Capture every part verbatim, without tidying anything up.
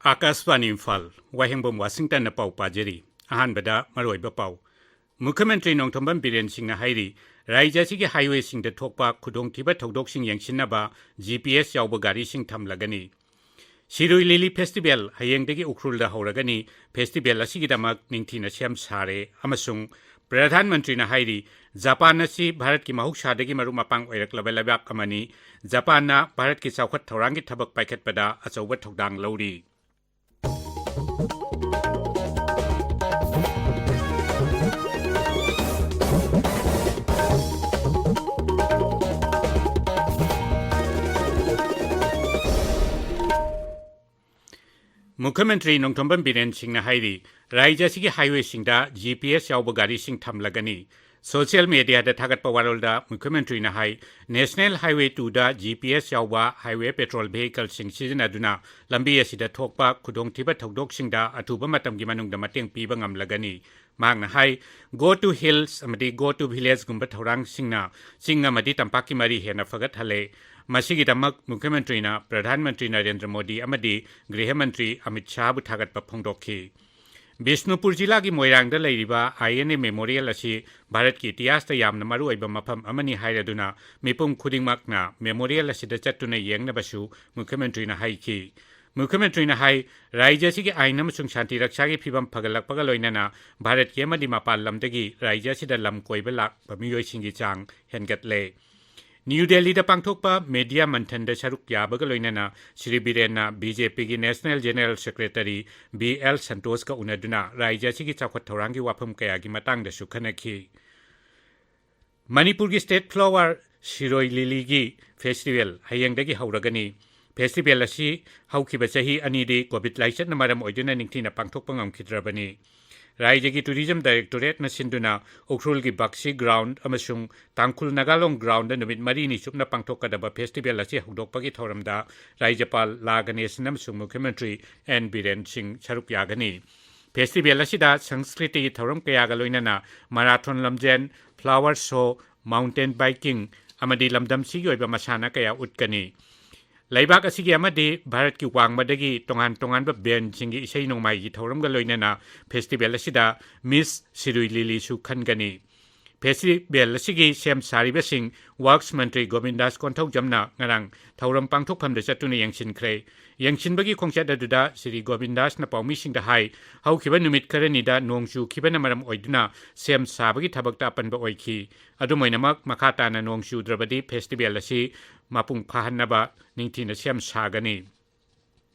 ꯑꯥꯀꯥꯁꯕꯥꯅꯤ ꯏꯝꯐꯥꯜ, ꯋꯥꯍꯦꯡꯕꯝ ꯋꯥꯁꯤꯡꯇꯟꯅ ꯄꯥꯎ ꯄꯥꯖꯔꯤ꯫ ꯑꯍꯥꯟꯕꯗ ꯃꯔꯨꯑꯣꯏꯕ ꯄꯥꯎ꯫ ꯃꯨꯈ꯭ꯌ ꯃꯟꯇ꯭ꯔꯤ ꯅꯣꯡꯊꯣꯝꯕꯝ ꯕꯤꯔꯦꯟ ꯁꯤꯡꯅ ꯍꯥꯏꯔꯤ, ꯔꯥꯖ꯭ꯌ ꯑꯁꯤꯒꯤ highway ꯁꯤꯡꯗ ꯊꯣꯛꯄ ꯈꯨꯗꯣꯡꯊꯤꯕ ꯊꯧꯗꯣꯛꯁꯤꯡ ꯌꯦꯡꯁꯤꯟꯅꯕ G P S ꯌꯥꯎꯕ ꯒꯥꯔꯤꯁꯤꯡ ꯊꯝꯂꯒꯅꯤ꯫ ꯁꯤꯔꯨꯏ ꯂꯤꯂꯤ festival ꯍꯌꯦꯡꯗꯒꯤ ꯎꯈ꯭ꯔꯨꯜꯗ ꯍꯧꯔꯒꯅꯤ꯫ Festival ꯑꯁꯤꯒꯤꯗꯃꯛ ꯅꯤꯡꯊꯤꯅ ꯁꯦꯝ ꯁꯥꯔꯦ ꯑꯃꯁꯨꯡ ꯄ꯭ꯔꯙꯥꯟ ꯃꯟꯇ꯭ꯔꯤꯅ ꯍꯥꯏꯔꯤ, ꯖꯄꯥꯟ ꯑꯁꯤ ꯚꯥꯔꯠꯀꯤ ꯃꯍꯧꯁꯥꯗꯒꯤ ꯃꯔꯨꯞ ꯃꯄꯥꯡ ꯑꯣꯏꯔꯛꯂꯕ ꯂꯩꯕꯥꯛ ꯑꯃꯅꯤ꯫ ꯖꯄꯥꯟꯅ ꯚꯥꯔꯠꯀꯤ ꯆꯥꯎꯈꯠ ꯊꯧꯔꯥꯡꯒꯤ ꯊꯕꯛ ꯄꯥꯏꯈꯠꯄꯗ ꯑꯆꯧꯕ ꯊꯧꯗꯥꯡ ꯂꯧꯔꯤ꯫ ꯃꯨꯈ꯭ꯌ ꯃꯟꯇ꯭ꯔꯤ ꯅꯣꯡꯊꯣꯝꯕꯝ ꯕꯤꯔꯦꯟ ꯁꯤꯡꯅ ꯍꯥꯏꯔꯤ, ꯔꯥꯖ꯭ꯌ ꯑꯁꯤꯒꯤ highway ꯁꯤꯡꯗ G P S ꯌꯥꯎꯕ ꯒꯥꯔꯤꯁꯤꯡ ꯊꯝꯂꯒꯅꯤ꯫ Social media ꯗ ꯊꯥꯒꯠꯄ ꯋꯥꯔꯣꯜꯗ ꯃꯨꯈ꯭ꯌ ꯃꯟꯇ꯭ꯔꯤꯅ ꯍꯥꯏ, National Highway two ꯗ G P S ꯌꯥꯎꯕ highway patrol vehicle ꯁꯤꯡ ꯁꯤꯖꯤꯟꯅꯗꯨꯅ ꯂꯝꯕꯤ ꯑꯁꯤꯗ ꯊꯣꯛꯄ ꯈꯨꯗꯣꯡꯊꯤꯕ ꯊꯧꯗꯣꯛꯁꯤꯡꯗ ꯑꯊꯨꯕ ꯃꯇꯝꯒꯤ ꯃꯅꯨꯡꯗ ꯃꯇꯦꯡ ꯄꯤꯕ ꯉꯝꯂꯒꯅꯤ꯫ ꯃꯍꯥꯛꯅ ꯍꯥꯏ, Go to Hills ꯑꯃꯗꯤ Go to Village ꯒꯨꯝꯕ ꯊꯧꯔꯥꯡꯁꯤꯡꯅ ꯆꯤꯡ ꯑꯃꯗꯤ ꯇꯝꯄꯥꯛꯀꯤ ꯃꯔꯤ ꯍꯦꯟꯅ ꯐꯒꯠꯍꯜꯂꯦ꯫ ꯃꯁꯤꯒꯤꯗꯃꯛ ꯃꯨꯈ꯭ꯌ ꯃꯟꯇ꯭ꯔꯤꯅ ꯄ꯭ꯔꯙꯥꯟ ꯃꯟꯇ꯭ꯔꯤ ꯅꯔꯦꯟꯗ꯭ꯔ ꯃꯣꯗꯤ ꯑꯃꯗꯤ ꯒ꯭ꯔꯤꯍ ꯃꯟꯇ꯭ꯔꯤ ꯑꯃꯤꯠ ꯁꯥꯍꯕꯨ ꯊꯥꯒꯠꯄ ꯐꯣꯡꯗꯣꯛꯈꯤ꯫ ꯕꯤꯁꯅꯨꯄꯨꯔ ꯖꯤꯂꯥꯒꯤ ꯃꯣꯏꯔꯥꯡꯗ ꯂꯩꯔꯤꯕ I N A Memorial ꯑꯁꯤ ꯚꯥꯔꯠꯀꯤ ꯏꯇꯤꯍꯥꯁꯇ ꯌꯥꯝꯅ ꯃꯔꯨꯑꯣꯏꯕ ꯃꯐꯝ ꯑꯃꯅꯤ ꯍꯥꯏꯔꯗꯨꯅ ꯃꯤꯄꯨꯝ ꯈꯨꯗꯤꯡꯃꯛꯅ memorial ꯑꯁꯤꯗ ꯆꯠꯇꯨꯅ ꯌꯦꯡꯅꯕꯁꯨ ꯃꯨꯈ꯭ꯌ ꯃꯟꯇ꯭ꯔꯤꯅ ꯍꯥꯏꯈꯤ꯫ ꯃꯨꯈ꯭ꯌ ꯃꯟꯇ꯭ꯔꯤꯅ ꯍꯥꯏ, ꯔꯥꯖ꯭ꯌ ꯑꯁꯤꯒꯤ ꯑꯥꯏꯟ ꯑꯃꯁꯨꯡ ꯁꯥꯟꯇꯤ ꯔꯛꯁꯥꯒꯤ ꯐꯤꯕꯝ ꯐꯒꯠꯂꯛꯄꯒ ꯂꯣꯏꯅꯅ ꯚꯥꯔꯠꯀꯤ ꯑꯃꯗꯤ ꯃꯄꯥꯟ ꯂꯝꯗꯒꯤ ꯔꯥꯖ꯭ꯌ ꯑꯁꯤꯗ ꯂꯝ ꯀꯣꯏꯕ ꯂꯥꯛꯄ ꯃꯤꯑꯣꯏꯁꯤꯡꯒꯤ ꯆꯥꯡ ꯍꯦꯟꯒꯠꯂꯦ꯫ ꯅ꯭ꯌꯨ ꯗꯦꯜꯂꯤꯗ ꯄꯥꯡꯊꯣꯛꯄ media ꯃꯟꯊꯟꯗ ꯁꯔꯨꯛ ꯌꯥꯕꯒ ꯂꯣꯏꯅꯅ ꯁ꯭ꯔꯤ ꯕꯤꯔꯦꯟꯅ B J P ꯒꯤ National General Secretary B L ꯁꯟꯇꯣꯁꯀ ꯎꯅꯗꯨꯅ ꯔꯥꯖ꯭ꯌ ꯑꯁꯤꯒꯤ ꯆꯥꯎꯈꯠ ꯊꯧꯔꯥꯡꯒꯤ ꯋꯥꯐꯝ ꯀꯌꯥꯒꯤ ꯃꯇꯥꯡꯗꯁꯨ ꯈꯟꯅꯈꯤ꯫ ꯃꯅꯤꯄꯨꯔꯒꯤ state flower ꯁꯤꯔꯣꯏ ꯂꯤꯂꯤꯒꯤ festival ꯍꯌꯦꯡꯗꯒꯤ ꯍꯧꯔꯒꯅꯤ꯫ Festival ꯑꯁꯤ ꯍꯧꯈꯤꯕ ꯆꯍꯤ ꯑꯅꯤꯗꯤ COVID ꯂꯥꯏꯆꯠꯅ ꯃꯔꯝ ꯑꯣꯏꯗꯨꯅ ꯅꯤꯡꯊꯤꯅ ꯄꯥꯡꯊꯣꯛꯄ ꯉꯝꯈꯤꯗ꯭ꯔꯕꯅꯤ꯫ ꯔꯥꯏꯖ꯭ꯌꯒꯤ Tourism Directorate ꯅ ꯁꯤꯟꯗꯨꯅ ꯎꯈ꯭ꯔꯨꯜꯒꯤ ꯕꯛꯁꯤ ground ꯑꯃꯁꯨꯡ ꯇꯥꯡꯈꯨꯜ ꯅꯥꯒꯥꯂꯣꯡ ground ꯗ ꯅꯨꯃꯤꯠ ꯃꯔꯤꯅꯤ ꯆꯨꯞꯅ ꯄꯥꯡꯊꯣꯛꯀꯗꯕ festival ꯑꯁꯤ ꯍꯧꯗꯣꯛꯄꯒꯤ ꯊꯧꯔꯝꯗ ꯔꯥꯖ꯭ꯌꯄꯥꯜ ꯂꯥ ꯒꯅꯦꯁꯟ ꯑꯃꯁꯨꯡ ꯃꯨꯈ꯭ꯌ ꯃꯟꯇ꯭ꯔꯤ ꯑꯦꯟ ꯕꯤꯔꯦꯟ ꯁꯤꯡ ꯁꯔꯨꯛ ꯌꯥꯒꯅꯤ꯫ Festival ꯑꯁꯤꯗ ꯁꯪꯁꯀ꯭ꯔꯤꯇꯤꯒꯤ ꯊꯧꯔꯝ ꯀꯌꯥꯒ ꯂꯣꯏꯅꯅ marathon ꯂꯝꯖꯦꯟ, flower show, mountain biking ꯑꯃꯗꯤ ꯂꯝꯗꯝꯁꯤꯒꯤ ꯑꯣꯏꯕ ꯃꯁꯥꯟꯅ ꯀꯌꯥ ꯎꯠꯀꯅꯤ꯫ ꯂꯩꯕꯥꯛ ꯑꯁꯤꯒꯤ ꯑꯃꯗꯤ ꯚꯥꯔꯠꯀꯤ ꯋꯥꯡꯃꯗꯒꯤ ꯇꯣꯉꯥꯟ ꯇꯣꯉꯥꯟꯕ band ꯁꯤꯡꯒꯤ ꯏꯁꯩ ꯅꯣꯡꯃꯥꯏꯒꯤ ꯊꯧꯔꯝꯒ ꯂꯣꯏꯅꯅ festival ꯑꯁꯤꯗ Miss ꯁꯤꯔꯨꯏ ꯂꯤꯂꯤꯁꯨ ꯈꯟꯒꯅꯤ꯫ Festival ꯑꯁꯤꯒꯤ ꯁꯦꯝ ꯁꯥꯔꯤꯕꯁꯤꯡ Works ꯃꯟꯇ꯭ꯔꯤ ꯒꯣꯕꯤꯟꯗꯥꯁ ꯀꯣꯟꯊꯧꯖꯝꯅ ꯉꯔꯥꯡ ꯊꯧꯔꯝ ꯄꯥꯡꯊꯣꯛꯐꯝꯗ ꯆꯠꯇꯨꯅ ꯌꯦꯡꯁꯤꯟꯈ꯭ꯔꯦ꯫ ꯌꯦꯡꯁꯤꯟꯕꯒꯤ ꯈꯣꯡꯆꯠ ꯑꯗꯨꯗ ꯁ꯭ꯔꯤ ꯒꯣꯕꯤꯟꯗꯥꯁꯅ ꯄꯥꯎꯃꯤꯁꯤꯡꯗ ꯍꯥꯏ, ꯍꯧꯈꯤꯕ ꯅꯨꯃꯤꯠ ꯈꯔꯅꯤꯗ ꯅꯣꯡ ꯆꯨꯈꯤꯕꯅ ꯃꯔꯝ ꯑꯣꯏꯗꯨꯅ ꯁꯦꯝ ꯁꯥꯕꯒꯤ ꯊꯕꯛꯇ ꯑꯄꯟꯕ ꯑꯣꯏꯈꯤ꯫ ꯑꯗꯨꯝ ꯑꯣꯏꯅꯃꯛ, ꯃꯈꯥ ꯇꯥꯅ ꯅꯣꯡ ꯆꯨꯗ꯭ꯔꯕꯗꯤ festival ꯑꯁꯤ ꯃꯄꯨꯡ ꯐꯥꯍꯟꯅꯕ ꯅꯤꯡꯊꯤꯅ ꯁꯦꯝ ꯁꯥꯒꯅꯤ꯫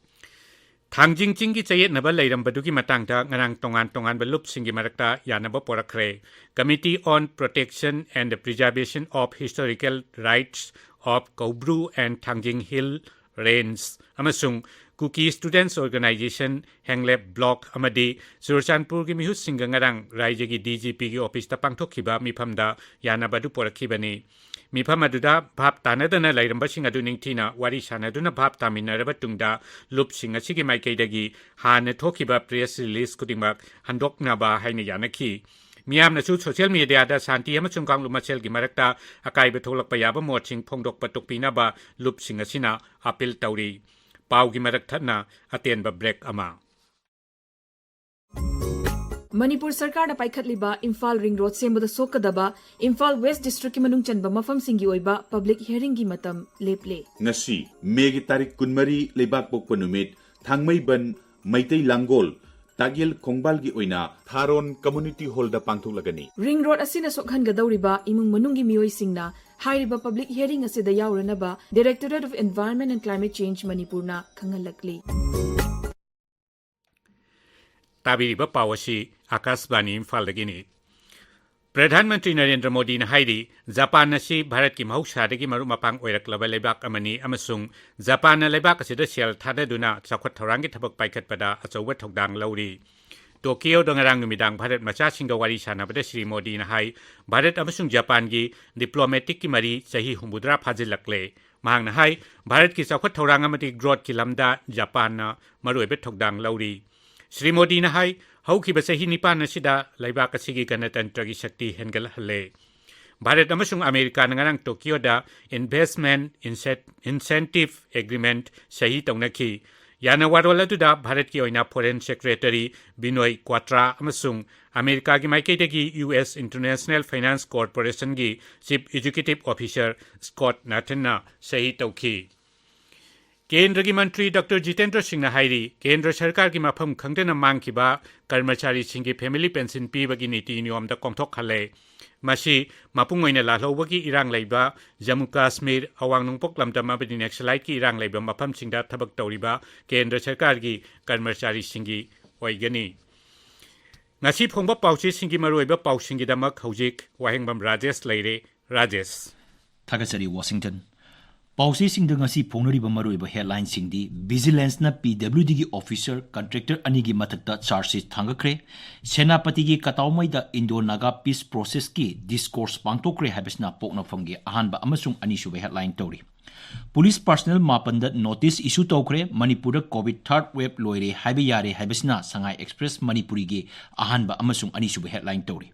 ꯊꯥꯡꯖꯤꯡ ꯆꯤꯡꯒꯤ ꯆꯌꯦꯠꯅꯕ ꯂꯩꯔꯝꯕꯗꯨꯒꯤ ꯃꯇꯥꯡꯗ ꯉꯔꯥꯡ ꯇꯣꯉꯥꯟ ꯇꯣꯉꯥꯟꯕ ꯂꯨꯞꯁꯤꯡꯒꯤ ꯃꯔꯛꯇ ꯌꯥꯅꯕ ꯄꯣꯔꯛꯈ꯭ꯔꯦ꯫ Committee on Protection and the Preservation of Historical Rights of Koubru and Thangjing Hill Range ꯑꯃꯁꯨꯡ Kuki Students Organization ꯍꯦꯡꯂꯦꯞ ꯕ꯭ꯂꯣꯛ ꯑꯃꯗꯤ ꯆꯨꯔꯆꯥꯟꯄꯨꯔꯒꯤ ꯃꯤꯍꯨꯠꯁꯤꯡꯒ ꯉꯔꯥꯡ ꯔꯥꯏꯖ꯭ꯌꯒꯤ ꯗꯤ ꯖꯤ ꯄꯤꯒꯤ ꯑꯣꯐꯤꯁꯇ ꯄꯥꯡꯊꯣꯛꯈꯤꯕ ꯃꯤꯐꯝꯗ ꯌꯥꯅꯕ ꯑꯗꯨ ꯄꯣꯔꯛꯈꯤꯕꯅꯤ꯫ ꯃꯤꯐꯝ ꯑꯗꯨꯗ ꯚꯥꯞ ꯇꯥꯅꯗꯅ ꯂꯩꯔꯝꯕꯁꯤꯡ ꯑꯗꯨ ꯅꯤꯡꯊꯤꯅ ꯋꯥꯔꯤ ꯁꯥꯅꯗꯨꯅ ꯚꯥꯞ ꯇꯥꯃꯤꯟꯅꯔꯕ ꯇꯨꯡꯗ ꯂꯨꯞꯁꯤꯡ ꯑꯁꯤꯒꯤ ꯃꯥꯏꯀꯩꯗꯒꯤ ꯍꯥꯟꯅ ꯊꯣꯛꯈꯤꯕ press release ꯈꯨꯗꯤꯡꯃꯛ ꯍꯟꯗꯣꯛꯅꯕ ꯍꯥꯏꯅ ꯌꯥꯅꯈꯤ꯫ ꯃꯤꯌꯥꯝꯅꯁꯨ social media ꯗ ꯁꯥꯟꯇꯤ ꯑꯃꯁꯨꯡ ꯀꯥꯡꯂꯨꯞ ꯃꯁꯦꯜꯒꯤ ꯃꯔꯛꯇ ꯑꯀꯥꯏꯕ ꯊꯣꯛꯂꯛꯄ ꯌꯥꯕ ꯃꯣꯠꯁꯤꯡ ꯐꯣꯡꯗꯣꯛꯄ ꯇꯣꯛꯄꯤꯅꯕ ꯂꯨꯞꯁꯤꯡ ꯑꯁꯤꯅ appeal ꯇꯧꯔꯤ꯫ ꯄꯥꯎꯒꯤ ꯃꯔꯛ ꯊꯠꯅ ꯑꯇꯦꯟꯕ break ꯑꯃ꯫ ꯃꯅꯤꯄꯨꯔ ꯁꯔꯀꯥꯔꯅ ꯄꯥꯏꯈꯠꯂꯤꯕ ꯏꯝꯐꯥꯜ ꯔꯤꯡ ꯔꯣꯗ ꯁꯦꯝꯕꯗ ꯁꯣꯛꯀꯗꯕ ꯏꯝꯐꯥꯜ ꯋꯦꯁ ꯗꯤꯁꯇ꯭ꯔꯤꯛꯀꯤ ꯃꯅꯨꯡ ꯆꯟꯕ ꯃꯐꯝꯁꯤꯡꯒꯤ ꯑꯣꯏꯕ public hearing ꯒꯤ ꯃꯇꯝ ꯂꯦꯞꯂꯦ꯫ ꯉꯁꯤ ꯃꯦꯒꯤ ꯇꯥꯔꯤꯛ ꯀꯨꯟꯃꯔꯤ, ꯂꯩꯕꯥꯛ ꯄꯣꯛꯄ ꯅꯨꯃꯤꯠ, ꯊꯥꯡꯃꯩꯕꯟ ꯃꯩꯇꯩ ꯂꯥꯡꯒꯣꯜ ꯇꯥꯛꯌꯦꯜ ꯈꯣꯡꯕꯥꯜꯒꯤ ꯑꯣꯏꯅ ꯊꯥꯔꯣꯟ ꯀꯝꯃ꯭ꯌꯨꯅꯤꯇꯤ ꯍꯣꯜꯗ ꯄꯥꯡꯊꯣꯛꯂꯒꯅꯤ꯫ ꯔꯤꯡ ꯔꯣꯗ ꯑꯁꯤꯅ ꯁꯣꯛꯍꯟꯒꯗꯧꯔꯤꯕ ꯏꯃꯨꯡ ꯃꯅꯨꯡꯒꯤ ꯃꯤꯑꯣꯏꯁꯤꯡꯅ ꯍꯥꯏꯔꯤꯕ public hearing ꯑꯁꯤꯗ ꯌꯥꯎꯔꯅꯕ Directorate of Environment and Climate Change ꯃꯅꯤꯄꯨꯔꯅ ꯈꯪꯍꯜꯂꯛꯂꯤ꯫ ꯇꯥꯕꯤꯔꯤꯕ ꯄꯥꯎ ꯑꯁꯤ ꯑꯥꯀꯥꯁꯕꯥꯅꯤ ꯏꯝꯐꯥꯜꯗꯒꯤꯅꯤ꯫ ꯄ꯭ꯔꯙꯥꯟ ꯃꯟꯇ꯭ꯔꯤ ꯅꯔꯦꯟꯗ꯭ꯔ ꯃꯣꯗꯤꯅ ꯍꯥꯏꯔꯤ, ꯖꯄꯥꯟ ꯑꯁꯤ ꯚꯥꯔꯠꯀꯤ ꯃꯍꯧꯁꯥꯗꯒꯤ ꯃꯔꯨꯞ ꯃꯄꯥꯡ ꯑꯣꯏꯔꯛꯂꯕ ꯂꯩꯕꯥꯛ ꯑꯃꯅꯤ ꯑꯃꯁꯨꯡ ꯖꯄꯥꯟꯅ ꯂꯩꯕꯥꯛ ꯑꯁꯤꯗ ꯁꯦꯜ ꯊꯥꯗꯗꯨꯅ ꯆꯥꯎꯈꯠ ꯊꯧꯔꯥꯡꯒꯤ ꯊꯕꯛ ꯄꯥꯏꯈꯠꯄꯗ ꯑꯆꯧꯕ ꯊꯧꯗꯥꯡ ꯂꯧꯔꯤ꯫ ꯇꯣꯀꯤꯌꯣꯗ ꯉꯔꯥꯡ ꯅꯨꯃꯤꯗꯥꯡ ꯚꯥꯔꯠ ꯃꯆꯥꯁꯤꯡꯒ ꯋꯥꯔꯤ ꯁꯥꯟꯅꯕꯗ ꯁ꯭ꯔꯤ ꯃꯣꯗꯤꯅ ꯍꯥꯏ, ꯚꯥꯔꯠ ꯑꯃꯁꯨꯡ ꯖꯄꯥꯟꯒꯤ diplomaticꯀꯤ ꯃꯔꯤ ꯆꯍꯤ ꯍꯨꯝꯐꯨꯇꯔꯥ ꯐꯥꯖꯤꯜꯂꯛꯂꯦ꯫ ꯃꯍꯥꯛꯅ ꯍꯥꯏ, ꯚꯥꯔꯠꯀꯤ ꯆꯥꯎꯈꯠ ꯊꯧꯔꯥꯡ ꯑꯃꯗꯤ growthꯀꯤ ꯂꯝꯗ ꯖꯄꯥꯟꯅ ꯃꯔꯨꯑꯣꯏꯕ ꯊꯧꯗꯥꯡ ꯂꯧꯔꯤ꯫ ꯁ꯭ꯔꯤ ꯃꯣꯗꯤꯅ ꯍꯥꯏ, ꯍꯧꯈꯤꯕ ꯆꯍꯤ ꯅꯤꯄꯥꯟ ꯑꯁꯤꯗ ꯂꯩꯕꯥꯛ ꯑꯁꯤꯒꯤ ꯒꯅꯇꯟꯇ꯭ꯔꯒꯤ ꯁꯛꯇꯤ ꯍꯦꯟꯒꯠꯍꯜꯂꯦ꯫ ꯚꯥꯔꯠ ꯑꯃꯁꯨꯡ ꯑꯃꯦꯔꯤꯀꯥꯅ ꯉꯔꯥꯡ ꯇꯣꯀꯤꯌꯣꯗ Investment Incent-, Incentive Agreement ꯁꯍꯤ ꯇꯧꯅꯈꯤ꯫ ꯌꯥꯅ ꯋꯥꯔꯣꯜ ꯑꯗꯨꯗ ꯚꯥꯔꯠꯀꯤ ꯑꯣꯏꯅ Foreign Secretary ꯕꯤꯅꯣꯏ ꯀ꯭ꯋꯥꯇ꯭ꯔꯥ ꯑꯃꯁꯨꯡ ꯑꯃꯦꯔꯤꯀꯥꯒꯤ ꯃꯥꯏꯀꯩꯗꯒꯤ U S International Finance Corporationꯒꯤ Chief Executive Officer Scott Nathanꯅ ꯁꯍꯤ ꯇꯧꯈꯤ꯫ ꯀꯦꯟꯗ꯭ꯔꯒꯤ ꯃꯟꯇ꯭ꯔꯤ ꯗꯣꯛꯇꯔ ꯖꯤꯇꯦꯟꯗ꯭ꯔ ꯁꯤꯡꯅ ꯍꯥꯏꯔꯤ, ꯀꯦꯟꯗ꯭ꯔ ꯁꯔꯀꯥꯔꯒꯤ ꯃꯐꯝ ꯈꯪꯗꯅ ꯃꯥꯡꯈꯤꯕ ꯀꯔꯃꯆꯥꯔꯤꯁꯤꯡꯒꯤ family pension ꯄꯤꯕꯒꯤ ꯅꯤꯇꯤ ꯅꯤꯌꯣꯝꯗ ꯀꯣꯝꯊꯣꯛꯍꯜꯂꯦ꯫ ꯃꯁꯤ ꯃꯄꯨꯡ ꯑꯣꯏꯅ ꯂꯥꯜꯍꯧꯕꯒꯤ ꯏꯔꯥꯡ ꯂꯩꯕ ꯖꯝꯃꯨ ꯀꯥꯁꯃꯤꯔ, ꯑꯋꯥꯡ ꯅꯣꯡꯄꯣꯛ ꯂꯝꯗꯝ ꯑꯃꯗꯤ Naxaliteꯀꯤ ꯏꯔꯥꯡ ꯂꯩꯕ ꯃꯐꯝꯁꯤꯡꯗ ꯊꯕꯛ ꯇꯧꯔꯤꯕ ꯀꯦꯟꯗ꯭ꯔ ꯁꯔꯀꯥꯔꯒꯤ ꯀꯔꯃꯆꯥꯔꯤꯁꯤꯡꯒꯤ ꯑꯣꯏꯒꯅꯤ꯫ ꯉꯁꯤ ꯐꯣꯡꯕ ꯄꯥꯎꯆꯦꯁꯤꯡꯒꯤ ꯃꯔꯨꯑꯣꯏꯕ ꯄꯥꯎꯁꯤꯡꯒꯤꯗꯃꯛ ꯍꯧꯖꯤꯛ ꯋꯥꯍꯦꯡꯕꯝ ꯔꯥꯖꯦꯁ ꯂꯩꯔꯦ꯫ ꯔꯥꯖꯦꯁ꯫ ꯊꯥꯒꯠꯆꯔꯤ, ꯋꯥꯁꯤꯡꯇꯟ꯫ ꯄꯥꯎꯆꯦꯁꯤꯡꯗ ꯉꯁꯤ ꯐꯣꯡꯅꯔꯤꯕ ꯃꯔꯨꯑꯣꯏꯕ headlineꯁꯤꯡꯗꯤ: Vigilanceꯅ P W Dꯒꯤ officer, contractor ꯑꯅꯤꯒꯤ ꯃꯊꯛꯇ charge sheet ꯊꯥꯡꯒꯠꯈ꯭ꯔꯦ꯫ ꯁꯦꯅꯥꯄꯇꯤꯒꯤ ꯀꯇꯥꯎꯃꯩꯗ Indo-Naga peace processꯀꯤ discourse ꯄꯥꯡꯊꯣꯛꯈ꯭ꯔꯦ ꯍꯥꯏꯕꯁꯤꯅ ꯄꯣꯛꯅꯐꯝꯒꯤ ꯑꯍꯥꯟꯕ ꯑꯃꯁꯨꯡ ꯑꯅꯤꯁꯨꯕ headline ꯇꯧꯔꯤ꯫ Police personnel ꯃꯥꯄꯟꯗ notice issue ꯇꯧꯈ꯭ꯔꯦ꯫ ꯃꯅꯤꯄꯨꯔꯗ COVID third wave ꯂꯣꯏꯔꯦ ꯍꯥꯏꯕ ꯌꯥꯔꯦ ꯍꯥꯏꯕꯁꯤꯅ Sangai Express ꯃꯅꯤꯄꯨꯔꯤꯒꯤ ꯑꯍꯥꯟꯕ ꯑꯃꯁꯨꯡ ꯑꯅꯤꯁꯨꯕ headline ꯇꯧꯔꯤ꯫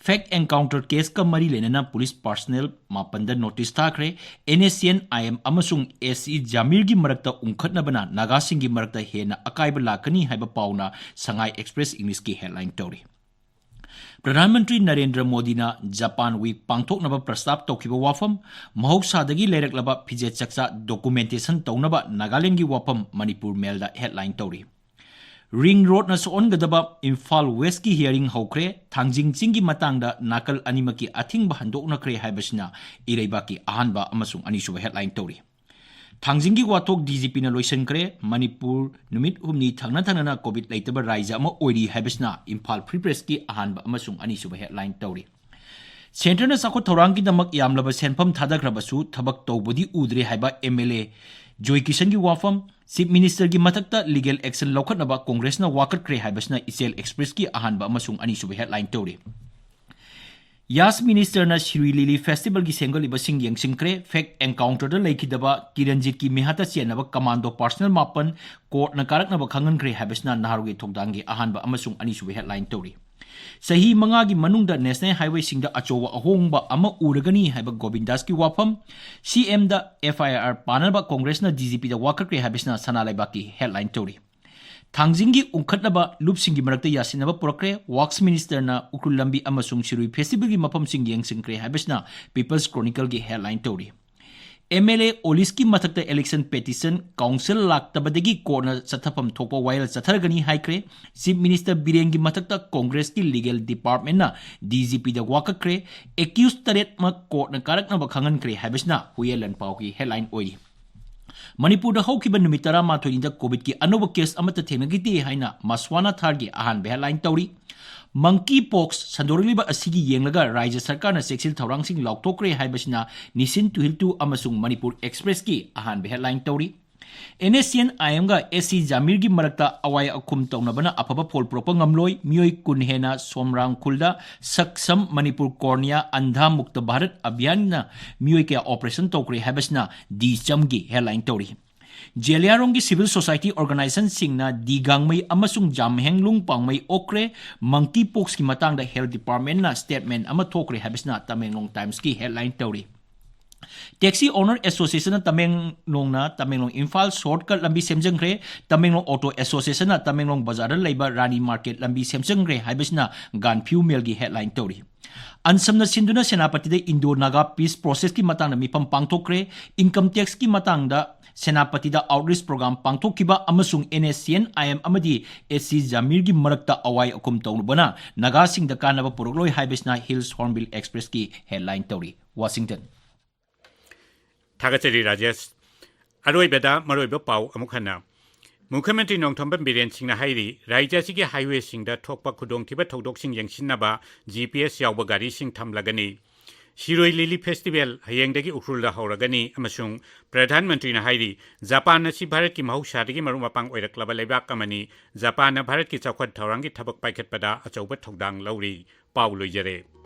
Fake encounter caseꯀ ꯃꯔꯤ ꯂꯩꯅꯅ police personnel ꯃꯥꯄꯟꯗ notice ꯊꯥꯈ꯭ꯔꯦ꯫ NSCN IM ꯑꯃꯁꯨꯡ SE ꯖꯥꯃꯤꯔꯒꯤ ꯃꯔꯛꯇ ꯎꯪꯈꯠꯅꯕꯅ ꯅꯥꯒꯥꯁꯤꯡꯒꯤ ꯃꯔꯛꯇ ꯍꯦꯟꯅ ꯑꯀꯥꯏꯕ ꯂꯥꯛꯀꯅꯤ ꯍꯥꯏꯕ ꯄꯥꯎꯅ Sangai Express Englishꯀꯤ headline ꯇꯧꯔꯤ꯫ ꯄ꯭ꯔꯙꯥꯟ ꯃꯟꯇ꯭ꯔꯤ ꯅꯔꯦꯟꯗ꯭ꯔ ꯃꯣꯗꯤꯅ Japan Week ꯄꯥꯡꯊꯣꯛꯅꯕ ꯄ꯭ꯔꯁꯇꯥꯞ ꯇꯧꯈꯤꯕ ꯋꯥꯐꯝ, ꯃꯍꯧꯁꯥꯗꯒꯤ ꯂꯩꯔꯛꯂꯕ ꯐꯤꯖꯦꯠ ꯆꯛꯆꯥ documentation ꯇꯧꯅꯕ ꯅꯥꯒꯥꯂꯦꯟꯗꯒꯤ ꯋꯥꯐꯝ Manipur Mailꯗ headline ꯇꯧꯔꯤ꯫ Ring roadꯅ ꯁꯣꯛꯍꯟꯒꯗꯕ ꯏꯝꯐꯥꯜ Westꯀꯤ hearing ꯍꯧꯈ꯭ꯔꯦ꯫ ꯊꯥꯡꯖꯤꯡ ꯆꯤꯡꯒꯤ ꯃꯇꯥꯡꯗ ꯅꯥꯀꯜ ꯑꯅꯤꯃꯛꯀꯤ ꯑꯊꯤꯡꯕ ꯍꯟꯗꯣꯛꯅꯈ꯭ꯔꯦ ꯍꯥꯏꯕꯁꯤꯅ ꯏꯔꯩꯕꯥꯛꯀꯤ ꯑꯍꯥꯟꯕ ꯑꯃꯁꯨꯡ ꯑꯅꯤꯁꯨꯕ headline ꯇꯧꯔꯤ꯫ ꯊꯥꯡꯖꯤꯡꯒꯤ ꯋꯥꯊꯣꯛ DGPꯅ ꯂꯣꯏꯁꯤꯟꯈ꯭ꯔꯦ꯫ ꯃꯅꯤꯄꯨꯔ ꯅꯨꯃꯤꯠ ꯍꯨꯝꯅꯤ ꯊꯪꯅ ꯊꯪꯅꯅ COVID ꯂꯩꯇꯕ ꯔꯥꯏꯖ꯭ꯌ ꯑꯃ ꯑꯣꯏꯔꯤ ꯍꯥꯏꯕꯁꯤꯅ ꯏꯝꯐꯥꯜ Free Pressꯀꯤ ꯑꯍꯥꯟꯕ ꯑꯃꯁꯨꯡ ꯑꯅꯤꯁꯨꯕ headline ꯇꯧꯔꯤ꯫ Centreꯅ ꯆꯥꯎꯈꯠ ꯊꯧꯔꯥꯡꯒꯤꯗꯃꯛ ꯌꯥꯝꯂꯕ ꯁꯦꯟꯐꯝ ꯊꯥꯗꯈ꯭ꯔꯕꯁꯨ ꯊꯕꯛ ꯇꯧꯕꯗꯤ ꯎꯗ꯭ꯔꯦ ꯍꯥꯏꯕ MLA ꯖꯣꯏ ꯀꯤꯁꯟꯒꯤ ꯋꯥꯐꯝ, ꯆꯤꯐ ꯃꯤꯅꯤꯁꯇꯔꯒꯤ ꯃꯊꯛꯇ ꯂꯤꯒꯦꯜ ꯑꯦꯛꯁꯟ ꯂꯧꯈꯠꯅꯕ ꯀꯣꯡꯒ꯭ꯔꯦꯁꯅ ꯋꯥꯀꯠꯈ꯭ꯔꯦ ꯍꯥꯏꯕꯁꯤꯅ ꯏꯆꯦꯜ ꯑꯦꯛꯁꯄ꯭ꯔꯦꯁꯀꯤ ꯑꯍꯥꯟꯕ ꯑꯃꯁꯨꯡ ꯑꯅꯤꯁꯨꯕ ꯍꯦꯗꯂꯥꯏꯟ ꯇꯧꯔꯤ꯫ ꯌꯥꯁ ꯃꯤꯅꯤꯁꯇꯔꯅ ꯁꯤꯔꯨꯏ ꯂꯤꯂꯤ ꯐꯦꯁꯇꯤꯚꯦꯜꯒꯤ ꯁꯦꯝꯒꯠꯂꯤꯕꯁꯤꯡ ꯌꯦꯡꯁꯤꯟꯈ꯭ꯔꯦ꯫ ꯐꯦꯛ ꯑꯦꯟꯀꯥꯎꯟꯇꯔꯗ ꯂꯩꯈꯤꯗꯕ ꯀꯤꯔꯟꯖꯤꯠꯀꯤ ꯃꯤꯍꯥꯠꯇ ꯆꯦꯟꯅꯕ ꯀꯃꯥꯟꯗꯣ ꯄꯥꯔꯁꯅꯦꯜ ꯃꯥꯄꯟ ꯀꯣꯔꯠꯅ ꯀꯥꯔꯛꯅꯕ ꯈꯪꯍꯟꯈ꯭ꯔꯦ ꯍꯥꯏꯕꯁꯤꯅ ꯅꯍꯥꯔꯣꯜꯒꯤ ꯊꯧꯗꯥꯡꯒꯤ ꯑꯍꯥꯟꯕ ꯑꯃꯁꯨꯡ ꯑꯅꯤꯁꯨꯕ ꯍꯦꯗꯂꯥꯏꯟ ꯇꯧꯔꯤ꯫ ꯆꯍꯤ ꯃꯉꯥꯒꯤ ꯃꯅꯨꯡꯗ ꯅꯦꯁꯅꯦꯜ ꯍꯥꯏꯋꯦꯁꯤꯡꯗ ꯑꯆꯧꯕ ꯑꯍꯣꯡꯕ ꯑꯃ ꯎꯔꯒꯅꯤ ꯍꯥꯏꯕ ꯒꯣꯕꯤꯟꯗꯥꯁꯀꯤ ꯋꯥꯐꯝ, ꯁꯤ ꯑꯦꯝꯗ ꯑꯦꯐ ꯑꯥꯏ ꯑꯥꯔ ꯄꯥꯅꯕ ꯀꯣꯡꯒ꯭ꯔꯦꯁꯅ ꯗꯤ ꯖꯤ ꯄꯤꯗ ꯋꯥꯀꯠꯈ꯭ꯔꯦ ꯍꯥꯏꯕꯁꯤꯅ ꯁꯅꯥ ꯂꯩꯕꯥꯛꯀꯤ ꯍꯦꯗꯂꯥꯏꯟ ꯇꯧꯔꯤ꯫ ꯊꯥꯡꯖꯤꯡꯒꯤ ꯎꯪꯈꯠꯅꯕ ꯂꯨꯞꯁꯤꯡꯒꯤ ꯃꯔꯛꯇ ꯌꯥꯁꯤꯟꯅꯕ ꯄꯨꯔꯛꯈ꯭ꯔꯦ꯫ ꯋꯥꯛꯁ ꯃꯤꯅꯤꯁꯇꯔꯅ ꯎꯈ꯭ꯔꯨꯜ ꯂꯝꯕꯤ ꯑꯃꯁꯨꯡ ꯁꯤꯔꯨꯏ ꯐꯦꯁꯇꯤꯚꯦꯜꯒꯤ ꯃꯐꯝꯁꯤꯡ ꯌꯦꯡꯁꯤꯟꯈ꯭ꯔꯦ ꯍꯥꯏꯕꯁꯤꯅ ꯄꯤꯄꯜꯁ ꯀ꯭ꯔꯣꯅꯤꯀꯜꯒꯤ ꯍꯦꯗꯂꯥꯏꯟ ꯇꯧꯔꯤ꯫ ꯑꯦꯝ ꯑꯦꯜ ꯑꯦ ꯑꯣꯂꯤꯁꯀꯤ ꯃꯊꯛꯇ ꯏꯂꯦꯛꯁꯟ ꯄꯦꯇꯤꯁꯟ ꯀꯥꯎꯟꯁꯤꯜ ꯂꯥꯛꯇꯕꯗꯒꯤ ꯀꯣꯔꯠꯅ ꯆꯠꯊꯐꯝ ꯊꯣꯛꯄ ꯋꯥꯌꯦꯜ ꯆꯠꯊꯔꯒꯅꯤ ꯍꯥꯏꯈ꯭ꯔꯦ꯫ ꯆꯤꯐ ꯃꯤꯅꯤꯁꯇꯔ ꯕꯤꯔꯦꯟꯒꯤ ꯃꯊꯛꯇ ꯀꯣꯡꯒ꯭ꯔꯦꯁꯀꯤ ꯂꯤꯒꯦꯜ ꯗꯤꯄꯥꯔꯠꯃꯦꯟꯅ ꯗꯤ ꯖꯤ ꯄꯤꯗ ꯋꯥꯀꯠꯈ꯭ꯔꯦ꯫ ꯑꯦꯀ꯭ꯌꯨꯁ ꯇꯔꯦꯠꯃꯛ ꯀꯣꯔꯠꯅ ꯀꯥꯔꯛꯅꯕ ꯈꯪꯍꯟꯈ꯭ꯔꯦ ꯍꯥꯏꯕꯁꯤꯅ ꯍꯨꯏꯌꯦꯟ ꯂꯥꯟꯄꯥꯎꯒꯤ ꯍꯦꯗꯂꯥꯏꯟ ꯑꯣꯏꯔꯤ꯫ ꯃꯅꯤꯄꯨꯔꯗ ꯍꯧꯈꯤꯕ ꯅꯨꯃꯤꯠ ꯇꯔꯥꯃꯥꯊꯣꯏꯅꯤꯗ ꯀꯣꯚꯤꯗꯀꯤ ꯑꯅꯧꯕ ꯀꯦꯁ ꯑꯃꯠꯇ ꯊꯦꯡꯅꯈꯤꯗꯦ ꯍꯥꯏꯅ ꯃꯁ꯭ꯋꯥꯅꯥ ꯊꯥꯔꯒꯤ ꯑꯍꯥꯟꯕ ꯍꯦꯗꯂꯥꯏꯟ ꯇꯧꯔꯤ꯫ ꯃꯪꯀꯤ ꯄꯣꯛꯁ ꯁꯟꯗꯣꯔꯛꯂꯤꯕ ꯑꯁꯤꯒꯤ ꯌꯦꯡꯂꯒ ꯔꯥꯖ꯭ꯌ ꯁꯔꯀꯥꯔꯅ ꯆꯦꯛꯁꯤꯜ ꯊꯧꯔꯥꯡꯁꯤꯡ ꯂꯥꯎꯊꯣꯛꯈ꯭ꯔꯦ ꯍꯥꯏꯕꯁꯤꯅ ꯅꯤꯁꯤꯟ ꯇꯨꯍꯤꯜꯇꯨ ꯑꯃꯁꯨꯡ ꯃꯅꯤꯄꯨꯔ ꯑꯦꯛꯁꯄ꯭ꯔꯦꯁꯀꯤ ꯑꯍꯥꯟꯕ ꯍꯦꯗꯂꯥꯏꯟ ꯇꯧꯔꯤ꯫ And S C and I ꯑꯦꯝꯒ S C ꯖꯥꯃꯤꯔꯒꯤ ꯃꯔꯛꯇ ꯑꯋꯥꯏ ꯑꯈꯨꯝ ꯇꯧꯅꯕꯅ ꯑꯐꯕ ꯐꯣꯜ ꯄꯨꯔꯛꯄ ꯉꯝꯂꯣꯏ, ꯃꯤꯑꯣꯏ ꯀꯨꯟ ꯍꯦꯟꯅ ꯁꯣꯝꯔꯥꯡꯈꯨꯜꯗ ꯁꯛꯁꯝ ꯃꯅꯤꯄꯨꯔ ꯀꯣꯔꯅꯤꯌꯥ ꯑꯟꯙꯥ ꯃꯨꯛꯇ ꯚꯥꯔꯠ ꯑꯚꯤꯌꯥꯟꯅ ꯃꯤꯑꯣꯏ ꯀꯌꯥ ꯑꯣꯄꯔꯦꯁꯟ ꯇꯧꯈ꯭ꯔꯦ ꯍꯥꯏꯕꯁꯤꯅ ꯗꯤ ꯆꯝꯒꯤ ꯍꯦꯗꯂꯥꯏꯟ ꯇꯧꯔꯤ꯫ ꯖꯦꯂꯤꯌꯥꯡꯔꯣꯡꯒꯤ ꯁꯤꯚꯤꯜ ꯁꯣꯁꯥꯏꯇꯤ ꯑꯣꯔꯒꯅꯥꯏꯖꯦꯁꯟꯁꯤꯡꯅ ꯗꯤ ꯒꯥꯡꯃꯩ ꯑꯃꯁꯨꯡ ꯖꯥꯝꯍꯦꯡꯂꯨꯡ ꯄꯥꯡꯃꯩ ꯑꯣꯛꯈ꯭ꯔꯦ꯫ ꯃꯪꯀꯤ ꯄꯣꯛꯁꯀꯤ ꯃꯇꯥꯡꯗ ꯍꯦꯜꯊ ꯗꯤꯄꯥꯔꯠꯃꯦꯟꯅ ꯁ꯭ꯇꯦꯠꯃꯦꯟ ꯑꯃ ꯊꯣꯛꯈ꯭ꯔꯦ ꯍꯥꯏꯕꯁꯤꯅ ꯇꯃꯦꯡꯂꯣꯡ ꯇꯥꯏꯝꯁꯀꯤ ꯍꯦꯗꯂꯥꯏꯟ ꯇꯧꯔꯤ꯫ ꯇꯦꯛꯁꯤ ꯑꯣꯅꯔ ꯑꯦꯁꯣꯁꯤꯌꯦꯁꯟꯅ ꯇꯃꯦꯡꯂꯣꯡꯅ ꯇꯃꯦꯡꯂꯣꯡ ꯏꯝꯐꯥꯜ ꯁꯣꯔꯠꯀꯠ ꯂꯝꯕꯤ ꯁꯦꯝꯖꯤꯟꯈ꯭ꯔꯦ꯫ ꯇꯃꯦꯡꯂꯣꯡ ꯑꯣꯇꯣ ꯑꯦꯁꯣꯁꯤꯌꯦꯁꯟꯅ ꯇꯃꯦꯡꯂꯣꯡ ꯕꯖꯥꯔꯗ ꯂꯩꯕ ꯔꯥꯅꯤ ꯃꯥꯔꯀꯦꯠ ꯂꯝꯕꯤ ꯁꯦꯝꯖꯤꯟꯈ꯭ꯔꯦ ꯍꯥꯏꯕꯁꯤꯅ ꯒꯥꯟꯐꯤꯌꯨ ꯃꯦꯜꯒꯤ ꯍꯦꯗꯂꯥꯏꯟ ꯇꯧꯔꯤ꯫ ꯑꯟꯁꯝꯅ ꯁꯤꯟꯗꯨꯅ ꯁꯦꯅꯥꯄꯇꯤꯗ ꯏꯟꯗꯣ ꯅꯥꯒꯥ ꯄꯤꯁ ꯄ꯭ꯔꯣꯁꯦꯁꯀꯤ ꯃꯇꯥꯡꯗ ꯃꯤꯐꯝ ꯄꯥꯡꯊꯣꯛꯈ꯭ꯔꯦ꯫ ꯏꯟꯀꯝ ꯇꯦꯛꯁꯀꯤ ꯃꯇꯥꯡꯗ ꯁꯦꯅꯥꯄꯇꯤꯗ ꯑꯥꯎꯠꯔꯤꯆ ꯄ꯭ꯔꯣꯒ꯭ꯔꯥꯝ ꯄꯥꯡꯊꯣꯛꯈꯤꯕ ꯑꯃꯁꯨꯡ and S C and I M ꯑꯃꯗꯤ ꯑꯦꯁ ꯁꯤ ꯖꯥꯃꯤꯔꯒꯤ ꯃꯔꯛꯇ ꯑꯋꯥꯏ ꯑꯀꯨꯝ ꯇꯧꯔꯨꯕꯅ ꯅꯥꯒꯥꯁꯤꯡꯗ ꯀꯥꯟꯅꯕ ꯄꯨꯔꯛꯂꯣꯏ ꯍꯥꯏꯕꯁꯤꯅ ꯍꯤꯜꯁ ꯍꯣꯔꯟꯕꯤꯜ ꯑꯦꯛꯁꯄ꯭ꯔꯦꯁꯀꯤ ꯍꯦꯗꯂꯥꯏꯟ ꯇꯧꯔꯤ꯫ ꯋꯥꯁꯤꯡꯇꯟ꯫ ꯊꯥꯒꯠꯆꯔꯤ ꯔꯥꯖꯦꯁ꯫ ꯑꯔꯣꯏꯕꯗ ꯃꯔꯨꯑꯣꯏꯕ ꯄꯥꯎ ꯑꯃꯨꯛ ꯍꯟꯅ꯫ ꯃꯨꯈ꯭ꯌ ꯃꯟꯇ꯭ꯔꯤ ꯅꯣꯡꯊꯣꯝꯕꯝ ꯕꯤꯔꯦꯟ ꯁꯤꯡꯅ ꯍꯥꯏꯔꯤ, ꯔꯥꯖ꯭ꯌ ꯑꯁꯤꯒꯤ ꯍꯥꯏꯋꯦꯁꯤꯡꯗ ꯊꯣꯛꯄ ꯈꯨꯗꯣꯡꯊꯤꯕ ꯊꯧꯗꯣꯛꯁꯤꯡ ꯌꯦꯡꯁꯤꯟꯅꯕ ꯖꯤ ꯄꯤ ꯑꯦꯁ ꯌꯥꯎꯕ ꯒꯥꯔꯤꯁꯤꯡ ꯊꯝꯂꯒꯅꯤ꯫ ꯁꯤꯔꯣꯏ ꯂꯤꯂꯤ ꯐꯦꯁꯇꯤꯚꯦꯜ ꯍꯌꯦꯡꯗꯒꯤ ꯎꯈ꯭ꯔꯨꯜꯗ ꯍꯧꯔꯒꯅꯤ ꯑꯃꯁꯨꯡ ꯄ꯭ꯔꯙꯥꯟ ꯃꯟꯇ꯭ꯔꯤꯅ ꯍꯥꯏꯔꯤ, ꯖꯄꯥꯟ ꯑꯁꯤ ꯚꯥꯔꯠꯀꯤ ꯃꯍꯧꯁꯥꯗꯒꯤ ꯃꯔꯨꯞ ꯃꯄꯥꯡ ꯑꯣꯏꯔꯛꯂꯕ ꯂꯩꯕꯥꯛ ꯑꯃꯅꯤ꯫ ꯖꯄꯥꯟꯅ ꯚꯥꯔꯠꯀꯤ ꯆꯥꯎꯈꯠ ꯊꯧꯔꯥꯡꯒꯤ ꯊꯕꯛ ꯄꯥꯏꯈꯠꯄꯗ ꯑꯆꯧꯕ ꯊꯧꯗꯥꯡ ꯂꯧꯔꯤ꯫ ꯄꯥꯎ ꯂꯣꯏꯖꯔꯦ꯫